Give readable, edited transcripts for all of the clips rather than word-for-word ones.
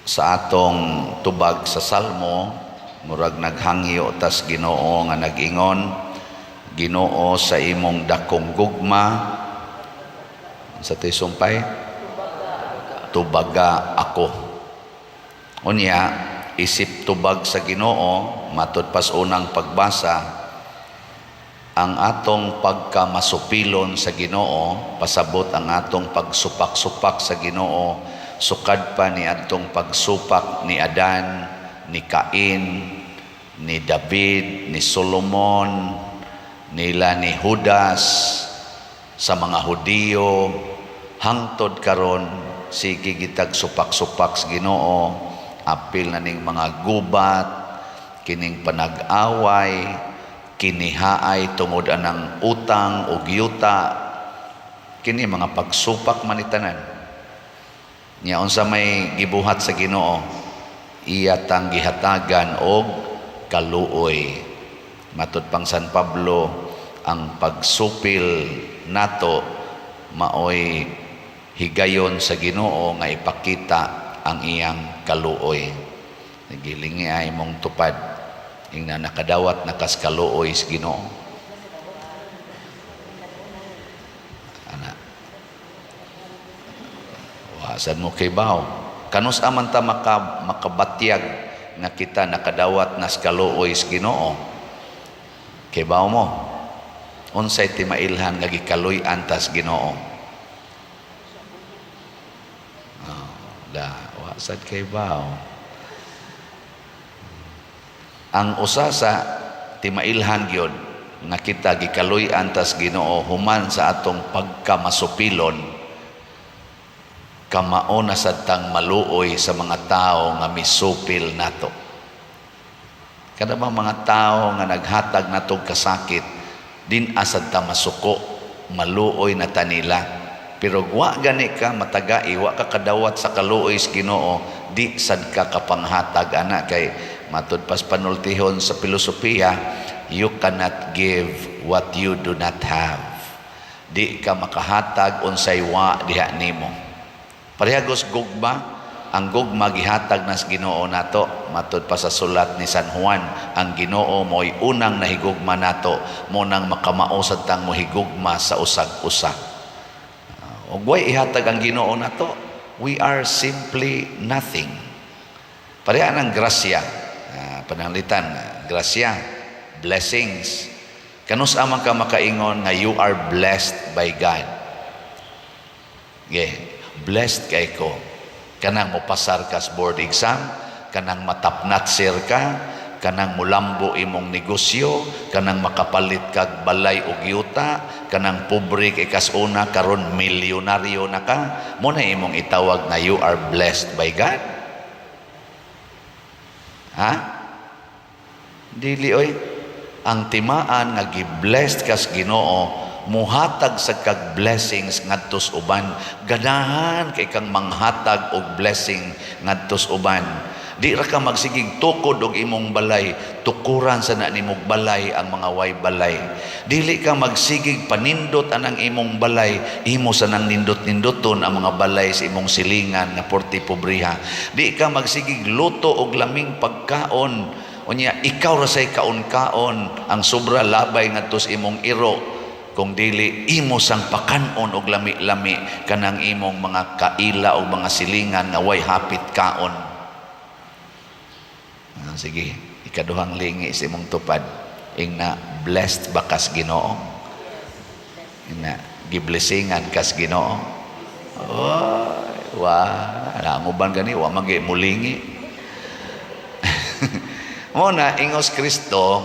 Sa atong tubag sa Salmo, murag naghangyo tas Ginoo nga nag-ingon, "Ginoo, sa imong dakong gugma," sa to'y sumpay, "tubaga ako." Unya, isip tubag sa Ginoo, matud pas unang pagbasa, ang atong pagkamasupilon sa Ginoo, pasabot ang atong pagsupak-supak sa Ginoo, sukad pa ni atong pagsupak ni Adan, ni Cain, ni David, ni Solomon, nila ni Judas, sa mga Hudiyo, hangtod karon sige gitag supak-supak sa Ginoo, apil na ning mga gubat, kining panag-away, kinihaay tungod anang utang o yuta, kini mga pagsupak man ni tanan. Nya unsa may gibuhat sa Ginoo? Iya tang gihatagan og kaluoy. Matud pang San Pablo, ang pagsupil nato maoy higayon sa Ginoo nga ipakita ang iyang kaluoy. Nagilingi ay mong tupad. Ingna nakadawat na kas kaluoy sa Ginoo. Ana. Wasan mo kay baw. Kanus aman ta makabatyag nga kita nakadawat nas kaluoy sa Ginoo? Kay baw mo. Unsay timailhan nga gikaluy-an tas Ginoo? Oh, da, wasad kay baw. Ang usa sa timailhan gyud nga kita gikaluy-an tas Ginoo human sa atong pagkamasupilon, kamao na sad tang maluoy sa mga tao nga misupil nato. Kada ba mga tao nga naghatag natog kasakit, din asad ta masuko, maluoy na tanila. Pero wa gani ka matagai, wa ka kadawat sa kaluoy sa Ginoo, di sad ka kapanghatag ana, kay matud pas panultihon sa filosofiya, you cannot give what you do not have. Di ka makahatag unsay wa diha nimo. Parehagos gugma, ang gugma gihatag nas Ginoo nato, matud pa sa sulat ni San Juan, ang Ginoo mo'y unang nahigugma nato, mo nang makamao sad tang mohigugma sa usag-usa. Ug way ihatag ang Ginoo nato, we are simply nothing. Pareha ng grasya, pananglitan, grasya, blessings. Kanus amang ka makaingon nga you are blessed by God? Yeah, blessed kay ko. Kanang mopasar ka sa board exam, kanang matapnatsir ka, kanang mulambo imong negosyo, kanang makapalit kag balay og yuta, kanang pobre kay kas una karon milyonaryo na ka, mo na imong itawag na you are blessed by God? Ha? Dili oy. Ang timaan nga gi-blessed kas Ginoo, muhatag sa kag blessings ngadtos uban. Ganahan kay kang manghatag og blessing ngadtos uban. Di ra ka magsigig tukod og imong balay, tukuran sa na nimog balay ang mga way balay. Dili ka magsigig panindot anang imong balay, imo sa nang nindot-nindoton ang mga balay sa imong silingan nga porti pobriha. Di ka magsigig luto og laming pagkaon, unya ikaw ra say kaon-kaon, ang sobra labay ngadto sa imong iro. Kung dili, imo sang pakanon og lami-lami kanang imong mga kaila o mga silingan nga way hapit kaon. Sige, ikaduhang lingi sa imong tupad. Ingna, blessed ba kas Ginoo? Ingna, giblesingan kas Ginoo? Oh, wa, ang uban gani wa man mulingi. Mo na ingos Kristo,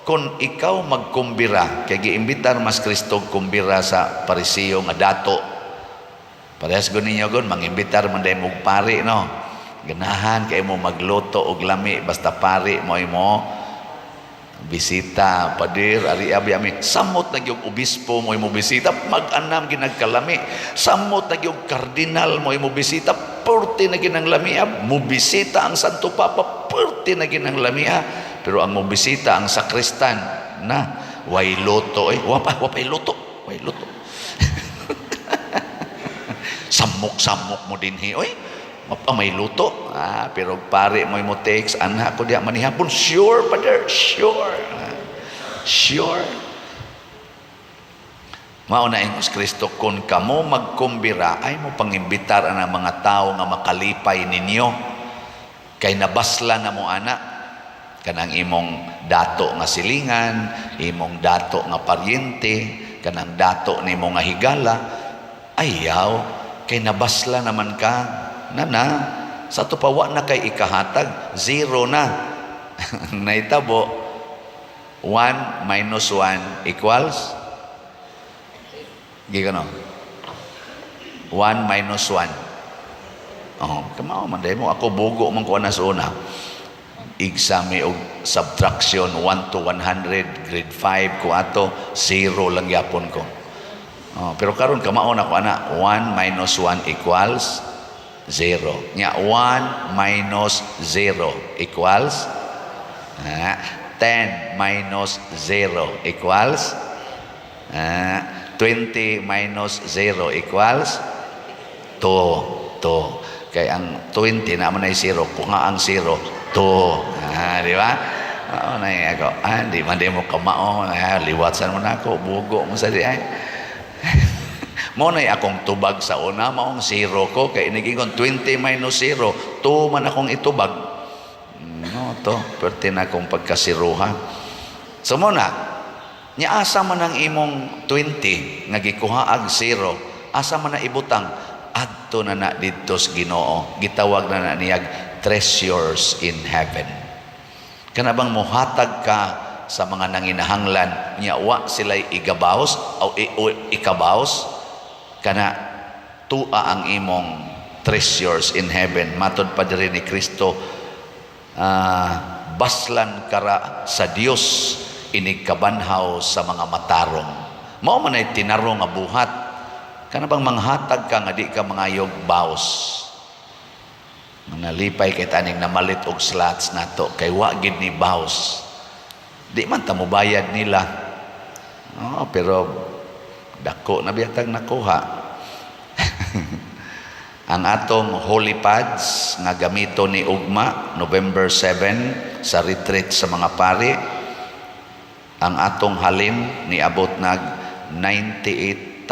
kung ikaw magkumbira, kay giimbitar mas Kristo kumbira sa Parisiyo nga dato. Parehas gun ninyo gun, mangimbitar man day mog pari, no? Ganahan kay mo magluto og lami basta pari mo imo bisita. "Pader, ari abi ami." Samot na gyud obispo mo imo bisita, mag-anam ginagkalami. Samot na gyud kardinal mo imo bisita, perti na ginang lamia. Mo bisita ang Santo Papa, perti na ginang lamia. Pero ang mo bisita ang sakristan na way luto eh. Wa pa luto, way luto. Samok-samok mo dinhi oy. Mapa may luto. Ah, pero pare mo mo text, "Ana ko diha manihapon." "Sure, Father, sure." Ah, sure. Mao na ingos Kristo, kung kamo magkumbira, ay mo pangimbitar ang mga tao nga makalipay ninyo. Kay nabasla na mo ana kanang imong dato nga silingan, imong dato nga paryente, kanang dato nimo nga higala, ayaw, kay nabasla naman ka. Na na, sa ato pa wa na kay ikahatag, zero na. Naitabo, 1 minus 1 equals? Gikan no? 1 minus 1. Oh, kamao man mo ako, bugo man ko na sa una. Exam og subtraction 1 to 100, grade 5 ko ato, zero lang yapon ko. Oh, pero karon kamao na ko ana, 1 minus 1 equals 0. Nya 1 minus 0 equals 10 minus 0 equals 20 minus 0 equals 2. 2. Kay ang 20 na man ay 0, kung nga ang 0, 2. Ah, di ba? Oo, na ako. Ah, di man di mo kamao. Ah, liwatsan mo na ako. Bugo mo sa di ay. Mo na akong tubag sa una, maong 0 ko. Kay inigingon 20 minus 0, 2 man akong itubag. No, to. Pwerte na akong pagkasiruha. So mo na, nya asa man ang imong 20 nga gikuha ag 0, asa man na ibutang? Adto na na didto sa Ginoo. Gitawag na na niyag treasures in heaven. Kana bang muhatag ka sa mga nanginahanglan nya wa sila igabaws o ikabaws, kana tua ang imong treasures in heaven. Matod pa diri ni Kristo, baslan kara sa Dios inig kabanhaw sa mga matarong. Mao man ay tinarong nga buhat. Kana bang manghatag ka nga di ka mangayog baws. Nalipay kay taning namalit og slots nato kay wa gid ni baws. Di man ta mobayad nila. Oh, pero dako na biyatag nakuha. Ang atong holy pads nga gamito ni ugma November 7 sa retreat sa mga pari, ang atong halin niabot nag 98,421,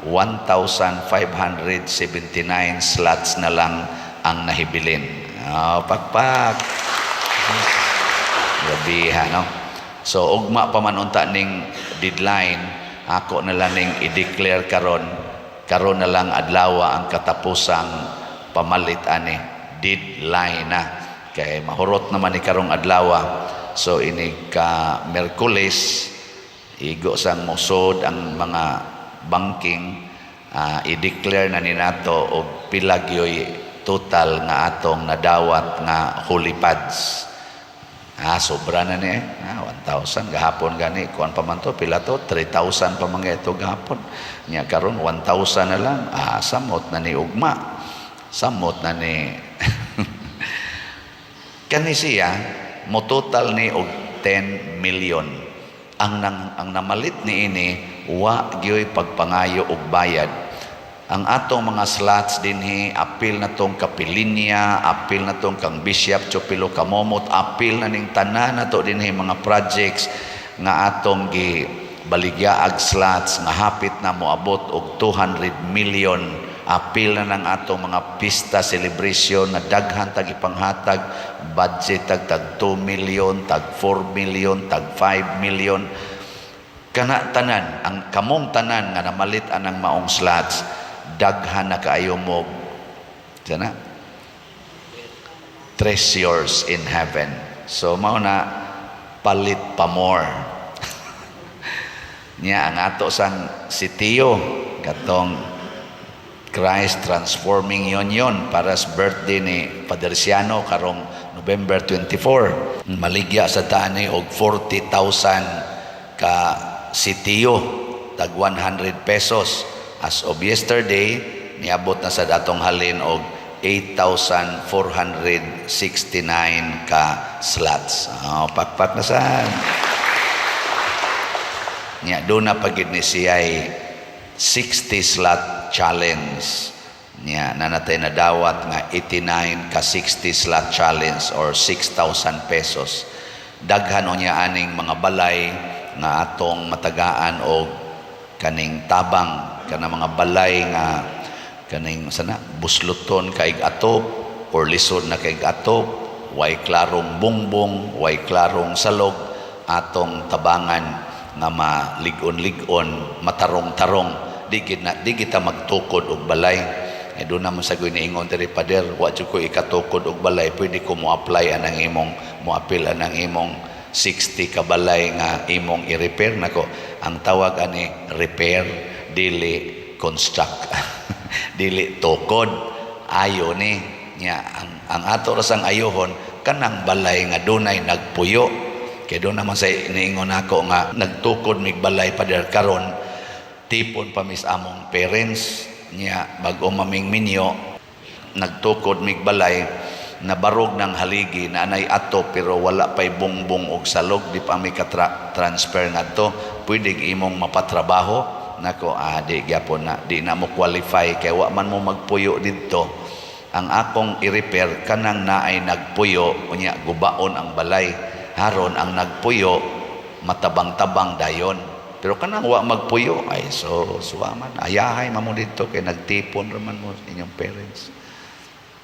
1,579 slots na lang ang nahibilin. Oh, pakpak. Grabe ha, no? So ugma pa man unta ning deadline, ako na lang ning i-declare karon, karon na lang adlawa ang katapusang pamalit ani, deadline na. Kay mahurot naman ni karong adlawa. So inig ka Merkules, igo sang mosod ang mga banking, i-declare na ni nato og pila gyoy total nga atong nadawat nga holy pads. Ah, sobra na ni eh. Ah, 1,000 gahapon gani. Kuan pa man to, pila to? 3,000 pa mga ito gahapon. Nya karon 1,000 na lang. Ah, samot na ni ugma. Samot na ni kani siya, mo total ni og 10 million. Ang namalit ni ini wa gyoy pagpangayo og bayad. Ang atong mga slots dinhi, apil na tong Kapilinya, apil na tong kang Bishop Chopilo Camomot, apil na ning tanan nato dinhi mga projects nga atong gi baligya ag slots nga hapit na moabot og 200 million, apil na ng atong mga pista celebration na daghan tag ipanghatag budget, tag tag 2 million, tag 4 million, tag 5 million. Kana tanan, ang kamong tanan nga namalit anang maong slots, daghan na kaayo mo sana treasures in heaven. So mao na, palit pa more. Niya ang ato sang sitio katong Christ Transforming Union para sa birthday ni Padre Siano karong November 24, maligya sa tani og 40,000 ka sitio tag 100 pesos. As of yesterday, niabot na sa datong halin og 8,469 ka slots. Oh, pakpak na sa nya. Doon na pagid ni siya'y 60 slot challenge. Nya nanatay na dawat nga 89 ka 60 slot challenge or 6,000 pesos. Daghan unya aning mga balay nga atong matagaan og kaning tabang, kana mga balay nga kaning sana busluton kaig atop or lisod na kaig atop, way klarong bungbong, way klarong salog, atong tabangan nga malig-on-lig-on, matarong-tarong. Di gid na, di kita magtukod og balay. Eh, doon naman sa niingon diri, "Pader, wa jud ko ikatukod og balay, pwede ko mo apply anang imong, mo apil anang imong 60 ka balay nga imong i-repair?" Nako, ang tawag ani repair, dili construct, dili tukod. Ayo ni nya ang ato ra sang ayohon kanang balay nga dunay nagpuyo. Kay doon naman sa niingon ako nga nagtukod mig balay, pader, karon tipon pa mis among parents niya, bag-o maming minyo. Nagtukod mig balay, nabarog ng haligi na anay ato pero wala pay bungbong og salog, di pa mi ka transfer ngadto. "Pwede imong mapatrabaho?" Nako, ah, di gyapon na, di na mo qualify kay wa man mo magpuyo didto. Ang akong i-repair kanang naay nagpuyo, unya gubaon ang balay, haron ang nagpuyo matabang-tabang dayon. Pero kanang wa magpuyo ay so suwaman, ayahay mamo didto kay nagtipon raman mo inyong parents.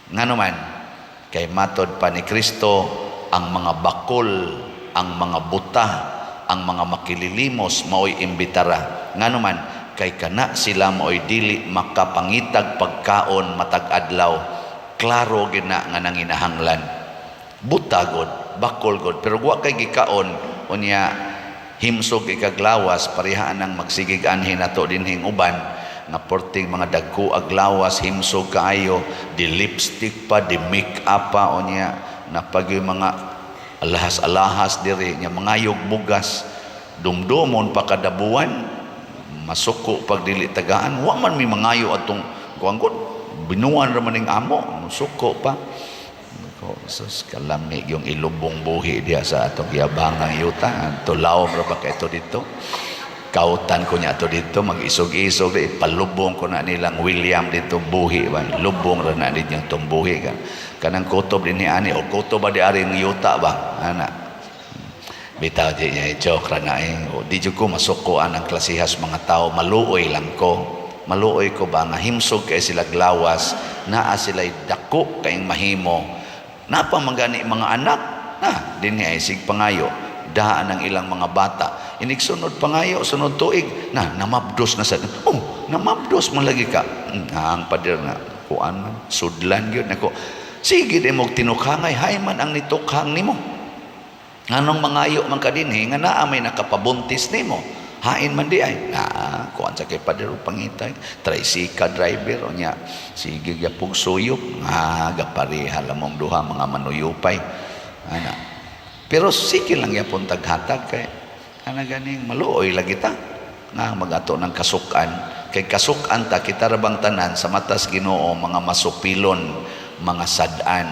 Ngano man, kay matod pa ni Kristo, ang mga bakol, ang mga buta, ang mga makililimos maoy imbitara. Ngano man, kay kana sila maoy dili makapangitag pagkaon matag adlaw. Klaro gid na nga nanginahanglan. Buta god, bakol god, pero wa kay gikaon, unya himsog ikaglawas, parehaan ang magsigig anhin nato dinhing uban nga porting mga dagko aglawas, himsog kaayo, di lipstick pa, di make up pa, unya napagyoy mga alahas-alahas diri nya mangayog bugas, dumdumon pa kada buwan, masuko pag dili tagaan. Wa man mi mangayo atong kuan gud, binuan ra man ning amo, suko pa ko. Sus, kalami yung ilubong buhi diha sa atong giyabangang yuta. Tulaw ra ba kay ito dito? Kautan ko niya ato dito, mag-isog-isog, di, palubong ko na nilang William dito buhi ba. Lubong ra na ninyong tong buhi ka. Kanang kutob din ni ani o kutob ba di ari ng yuta ba? Ana. Bitaw di niya, joke ra na eh. O, di jud ko masukuan ang klasihas mga tao, maluoy lang ko. Maluoy ko ba nga himsog kay sila glawas, naa sila'y dako kayong mahimo. Napa man gani mga anak na dinhi ay sig pangayo, daan ang ilang mga bata. Inig sunod pangayo, sunod tuig na namabdos na sa, oh, namabdos man lagi ka. Ang pader nga kuan man, sudlan gyud nako. Sige di mo tinukhangay, hay man ang nitukhang nimo. Nganong mangayo man ka dinhi nga naa may nakapabuntis nimo? Hain man di ay na kuan sa kay pader og pangitay tricycle driver, unya sige gyapog suyop nga gapareha lamong duha, mga manuyupay ana. Pero sige lang gyapon taghatag kay ana ganing maluoy lagi ta nga magato ng kasukan, kay kasukan ta. Kita ra bang tanan sa matas Ginoo mga masupilon, mga sad-an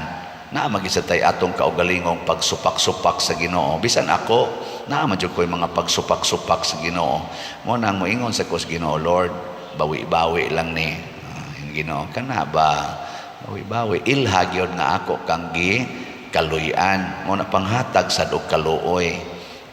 naa magisa tay atong kaugalingong pagsupak-supak sa Ginoo. Bisan ako, naa man jud ko'y mga pagsupak-supak sa Ginoo. Mo nang moingon sa ko sa Ginoo, "Lord, bawi-bawi lang ni." Ah, yung Ginoo kana ba, bawi-bawi, ilha gyud nga ako kang gi kaluy-an. Mo na panghatag sad og kaluoy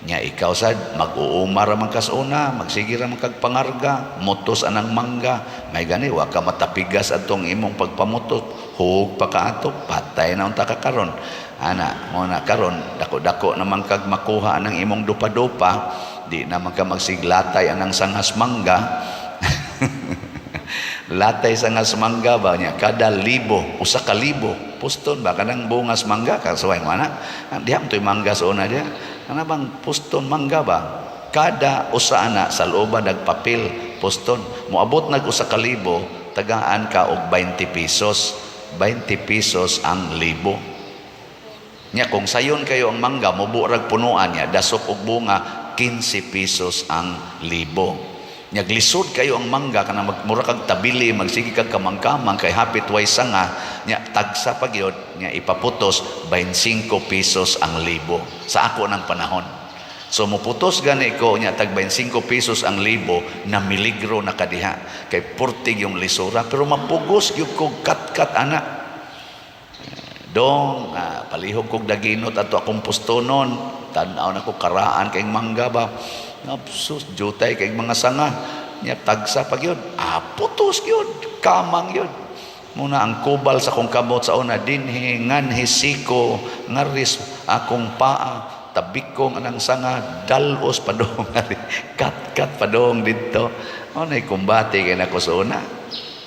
nya. Ikaw sad mag-uuma ra man kas una, magsige ra man kag pangarga, mutos anang mangga. May gani wa ka matapigas atong imong pagpamutos, hug pa ka ato, patay na unta ka karon ana. Mo na karon dako-dako naman kag makuha anang imong dupa-dupa, di naman ka magsiglatay anang sangas mangga. Latay sangas mangga ba niya, kada libo, 1,000 puston ba kanang bungas mangga kasuway mo ana. Diha mo to'y mangga sa una diha, kana bang puston mangga ba, kada usa ana sa looban nagpapil puston, moabot nag 1,000, tagaan ka og 20 pesos, 20 pesos ang libo nya. Kung sayon kayo ang mangga, mubo rag punuan niya, dasok og bunga, 15 pesos ang libo. Nya glisod kayo ang mangga, kana magmura kag tabili, magsige kag kamangkamang kay hapit way sanga nya, tagsa pa gyud nya, ipaputos, 25 pesos ang libo sa ako ng panahon. So muputos gani ko nya, tag 25 pesos ang libo na miligro na kadiha kay purtig yung lisura, pero mapugos gyud ko kat-kat ana dong. Palihog kog daginot ato akong pustonon, tan-aw na ko karaan kay mangga ba. Sus, jutay kay mga sanga nya, tagsa pa gyud. Putos gyud, kamang gyud. Muna ang kubal sa akong kamot sa una dinhi nganhi siko, ngaris akong paa, tabikong anang sanga, dalos padong kat-kat padong didto. Mao nay kumbate kay nako sa una,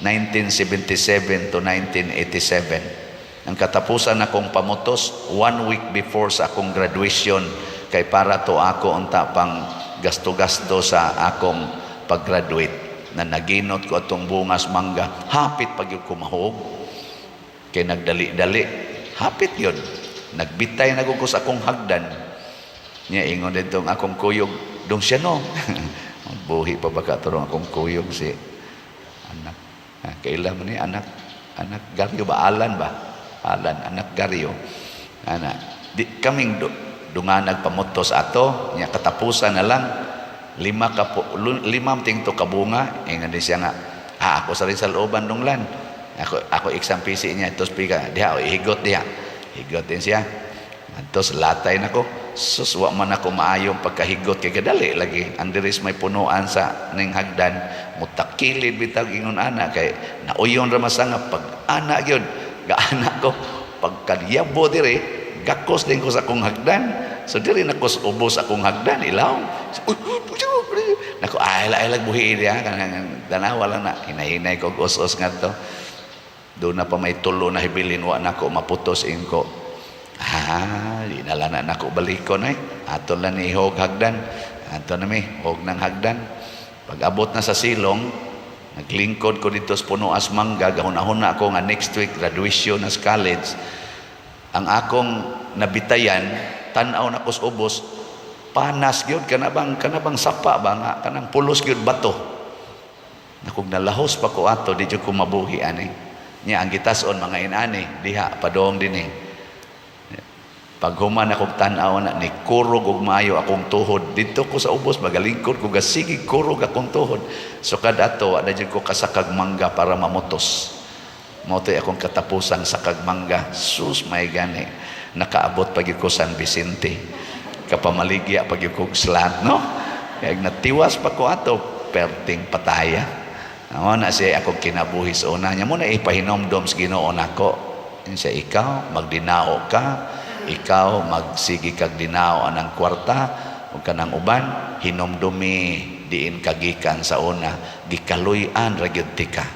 1977 to 1987. Ang katapusan akong pamutos, one week before sa akong graduation, kay para to ako unta pang gasto-gasto sa akong pag-graduate, na naginot ko atong bungas mangga, hapit pag yun kumahog kay nagdali-dali, hapit yun nagbitay na ko sa akong hagdan niya. Ingon dito ang akong kuyog, dong siya no, buhi pa ba katurong akong kuyog, si anak, kaila man ni anak, anak Garyo ba, Alan ba, Alan anak Garyo ana di kaming dunganag pamutos ato nya. Katapusan na lang, lima ka lima ting to kabunga. Ingon din siya nga, ako sa rin sa looban dunglan ako, ako exam PC niya tos piga diha o higot diha, higot din siya. Antos latay nako. Sus, wa man ako maayong pagkahigot kay kadali lagi ang diris may punuan sa ning hagdan, mutakilid bitaw ingon ana kay nauyon ra masanga. Pag ana gyud gaana ko, pagkadiyabo diri, gakos din ko sa akong hagdan. So diri na ko ubos akong hagdan ilaw. Nako, ay ay buhi diha kanang tanawa lang na hinay-hinay ko us-us ngadto. Doon na pa may tulo na hibilin, wa nako maputos ingko. Di na lang na nako balikon ay. Ato lang ni hog hagdan. Ato na mi hog ng hagdan. Pag abot na sa silong, naglingkod ko dito sa Punoas Mangga, gahuna-huna ako nga next week graduation na sa college. Ang akong nabitayan, tan-aw na ko sa ubos, panas gyud, kana bang sapa ba nga kanang pulos gyud bato. Nakog nalahos pa ko ato, di jud ko mabuhi ani. Nya ang gitason mga inani diha padong dinhi. Pag human akong tan-aw na ni kurog og maayo akong tuhod didto ko sa ubos, magalingkod ko, gasigi kurog akong tuhod. So kad ato wa na jud ko kasakag mangga para mamutos. Mao to'y akong katapusang sakag mangga. Sus, may gani, nakaabot pa gyud ko San Vicente, kapamaligya pa gyud kog slant no, kay natiwas pa ko ato, perting pataya. Mao na siya akong kinabuhi sa una nya mo na ipahinomdom sa Ginoo nako. Siya, ikaw magdinao ka, ikaw magsigi kag dinao anang kwarta ug kanang uban, hinomdumi diin kagikan sa una, gikaluy-an ra gyud tika.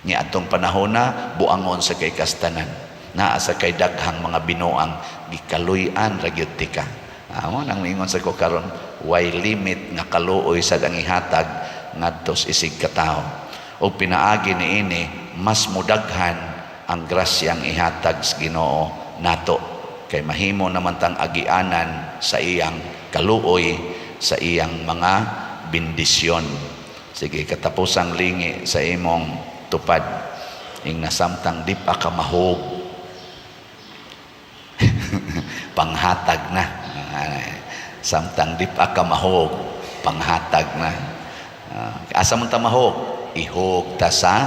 Nya atong panahona buangon sa kay kastanan, naa sa kay daghang mga binuang, gikaluy-an ra gyud tika. Amo nang miingon sa ko karon, way limit nga kaluoy sad ang ihatag ngadto sa isig katawo. Ug pinaagi niini, mas mudaghan ang grasyang ihatag sa Ginoo nato kay mahimo naman tang agianan sa iyang kaluoy, sa iyang mga bendisyon. Sige, katapusang lingi sa imong tupad, ing nasamtang di pa ka mahog, panghatag na. Samtang di pa ka mahog, panghatag na. Asa man ta mahog? Ihog ta sa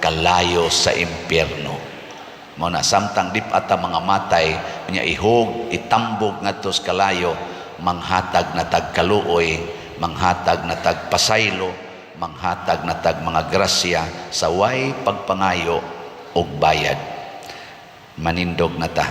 kalayo sa impyerno. Mao na samtang di pa ta mga matay nya, ihog, itambog ngadto sa kalayo, manghatag na tag kaluoy, manghatag na tag pasaylo, manghatag na tag mga grasya sa way pagpangayo og bayad. Manindog na ta.